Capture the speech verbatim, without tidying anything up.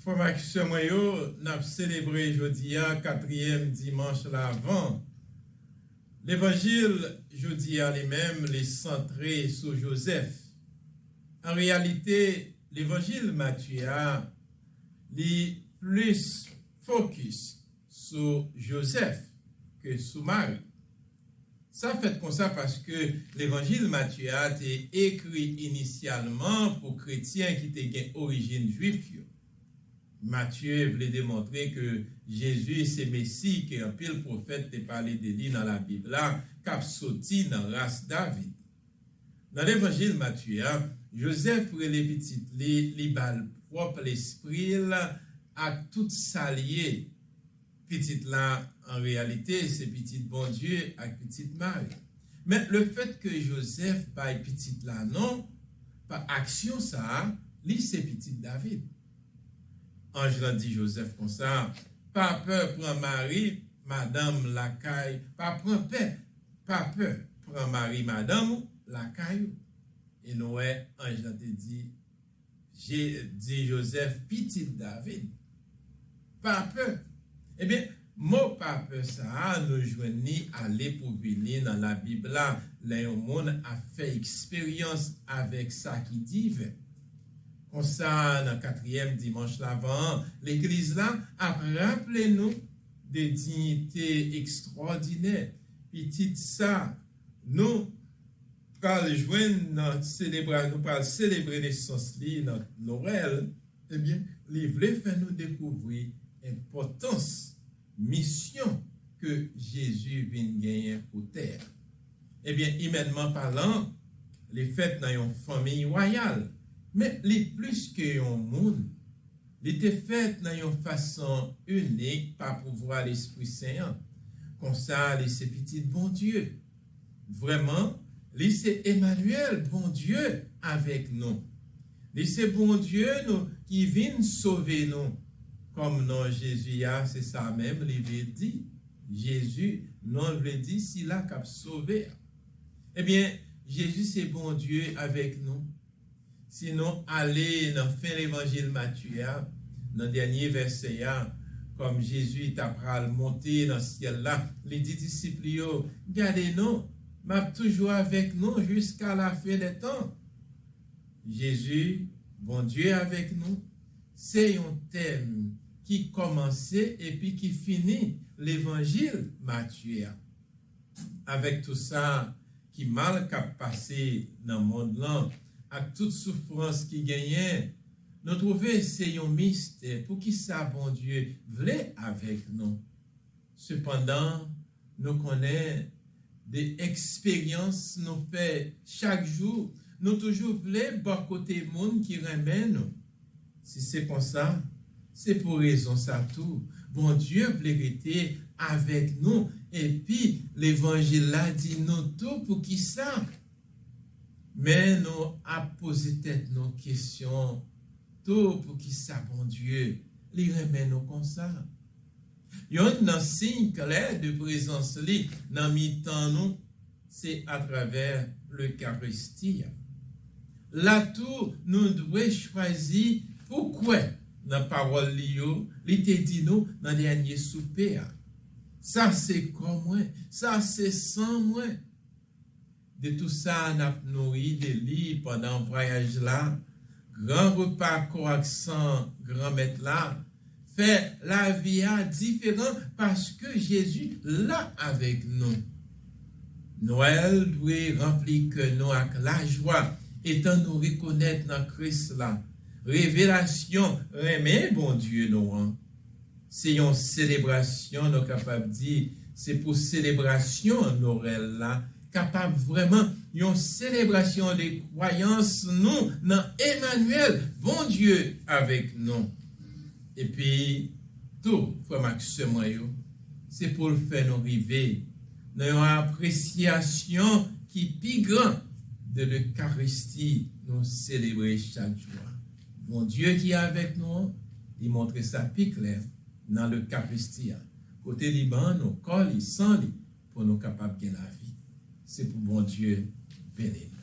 Frè m ak sè mwen yo, n ap selebre jodi a katriyèm dimanch Lavan. Levanjil jodi a li menm, li santre sou Jozèf. An reyalite, levanjil Matye a, li plis fokis sou Jozèf ke sou Mari. Sa fèt konsa paske levanjil Matye a te ekri inisyalman pou kretyen ki te gen orijin jwif yo. Matye vle demontre ke Jezi se Mesi ke anpil pwofèt te pale de li nan Labib la, k ap soti nan ras David. Nan levanjil Matye a, Jozèf rele pitit li, li ba l pwòp lespri l ak tout sa l ye. Pitit la, an reyalite, se pitit Bondye ak pitit Mari. Men lefèt ke Jozèf bay pitit la non, pa aksyon sa a, li se pitit David. Anj lan di Jozèf konsa, pa pè pran Mari, madanm lakay, pa pran pè, pa pè pran Mari, madanm ou, lakay ou. E nou wè, anj lan te di, Je, di Jozèf, pitit David, pa pè. Ebyen, mo pa pè sa a, nou jwenn li ale pou vini nan Labib la, lè yon moun ap fè eksperyans avèk sa ki diven. Konsa, nan katriyèm dimanch Lavan an, legliz la ap raple nou de diyite ekstwòdinè pitit sa nou pral jwenn nan selebra-, nou pral selebre nesans li nan Nwèl, ebyen, li vle fè nou dekouvri enpòtans misyon ke Jezi vin genyen pou tè a. Ebyen, imènman palan, li fèt nan yon fanmi wayal, men li plis ke yon moun. Li te fèt nan yon fason inik pa pouvwa Lespri Sen an. Konsa, li se Pitit Bondye. Vrèman, li se Emanyèl, Bondye avèk nou. Li se Bondye nou ki vin sove nou. Kòm non Jezi a, se sa menm li vle di. Jezi, non l vle di sila k ap sove a. Ebyen, Jezi se Bondye avèk nou. Si nou ale nan fen levanjil Matye a, nan dènye vèsè a, kòm Jezi ta pral monte nan syèl la, li di disip li yo, gade non, m ap toujou avèk nou jiska lafen dè tan. Jezi, Bondye avèk nou, se yon tèm ki kòmanse epi ki fini levanjil Matye a. Avèk tou sa ki mal k ap pase nan mond lan, ak tout soufrans ki genyen, nou twouve se yon mistè poukisa Bondye vle avèk nou. Sepandan, nou konnen de eksperyans nou fè chak jou, nou toujou vle bò kote moun ki renmen nou. Si se konsa, se pou rezon sa tou, Bondye vle rete avèk nou, epi levanjil la di nou tou poukisa. Men nou ap poze tèt nou kesyon tou, poukisa Bondye li renmen nou konsa? Yonn nan siy klè de prezans li nan mitan nou, se atravè Lekaristi a. La tou, nou dwe chwazi pou kwè nan pawòl li yo, li te di nou nan dènye soupe a. Sa se kò mwen, sa se san mwen. De tou sa n ap nouri de li pandan vwayaj la, gran repa kò ak san Granmèt la, fè lavi a diferan paske Jezi la avèk nou. Nwèl dwe ranpli kè nou ak lajwa, etan nou rekonèt nan Kris la revelasyon renmen Bondye nou an. Se yon selebrasyon, nou kapab di, se pou selebrasyon Nwèl la kapab vrèman yon selebrasyon de kwayans nou nan Emanyèl, Bondye avèk nou. Epi tou, frè m ak sè mwen yo, se pou l fè nou rive nan yon apresyasyon ki pi gran de Lekaristi nou selebre chak jou a. Bondye ki avèk nou an, li montre sa pi klè nan Lekaristi a, kote li ban nou kò li, san li, pou nou kapab gen lavi. Se pou Bondye beni nou.